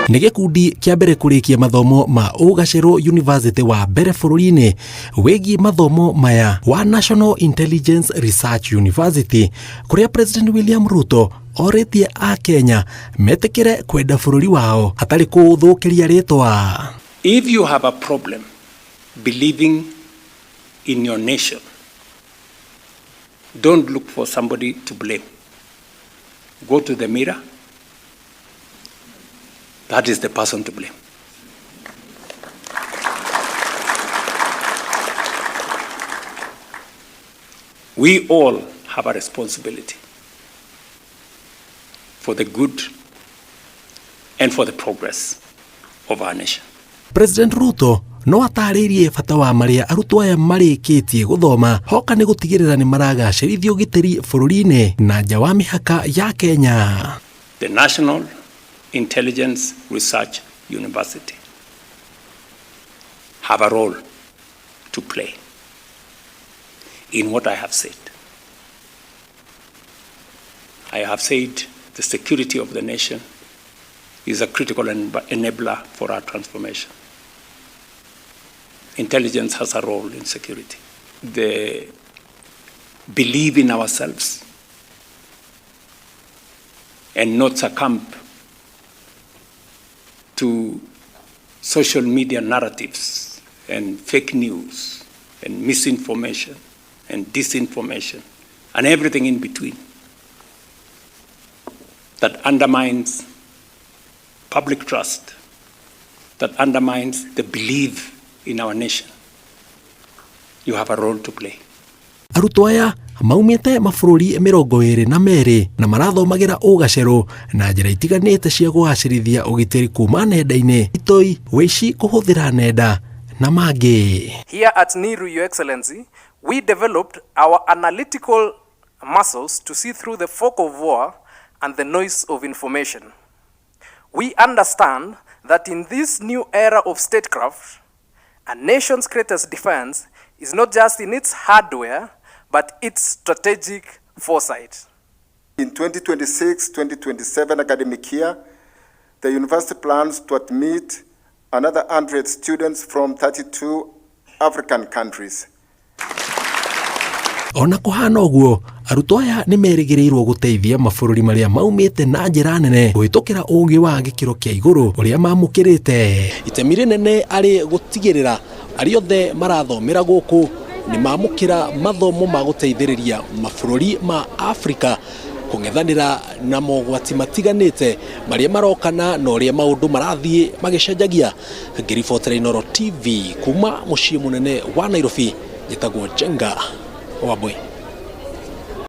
Nĩ gĩkundi kĩa mbere kũrĩkia mathomo ma Ũgacerũ University wa mbere bũrũri-inĩ wĩgiĩ mathomo maya wa National Intelligence Research University, kũrĩa President William Ruto orĩtie a Kenya metĩkĩre kwenda bũrũri wao hatarĩ kũũthũkĩria rĩtwa. If you have a problem believing in your nation, don't look for somebody to blame. Go to the mirror. That is the person to blame. We all have a responsibility for the good and for the progress of our nation. President Ruto no atarĩirie bata wa marĩa arutwo aya marĩkĩtie gũthoma hoka nĩ gũtigĩrĩra nĩ maragacĩrithia ũgitĩri bũrũri-inĩ na nja wa mĩhaka ya Kenya. The National Intelligence Research University have a role to play in what I have said. I have said the security of the nation is a critical enabler for our transformation. Intelligence has a role in security. The believe in ourselves and not succumb to social media narratives and fake news and misinformation and disinformation and everything in between that undermines public trust, that undermines the belief in our nation. You have a role to play. Arutwo aya maumĩte mabũrũri 22 na marathomagĩra ũgacerũ na njĩra itiganĩte cia kũgacĩrithia ũgitĩri kuma nenda-inĩ, itoi, wĩici kũhũthĩra nenda na mangĩ. Here at NIRU, Your Excellency, we developed our analytical muscles to see through the fog of war and the noise of information. We understand that in this new era of statecraft, a nation's greatest defense is not just in its hardware, but its strategic foresight. In 2026-2027 academic year, the university plans to admit another 100 students from 32 African countries. Ona kũhana ũguo, arutwo aya nĩ merĩgĩrĩirwo gũteithia mabũrũri marĩa maumĩte na njĩra nene kũhĩtũkĩra ũgĩ wa gĩkĩro kĩa igũrũ ũrĩa mamũkĩrĩte. Itemi rĩnene arĩ gũtigĩrĩra arĩa othe marathomera gũkũ nĩ mamũkĩra mathomo ma gũteithĩrĩria mabũrũri ma Afrika kũng'ethanĩra na mogwati matiganĩte marĩa marokana na ũrĩa maũndũ marathiĩ magĩcenjagia. Ngĩribotera Inooro TV kuma mũciĩ mũnene wa Nairobi, njĩtagwo Njenga Wambui.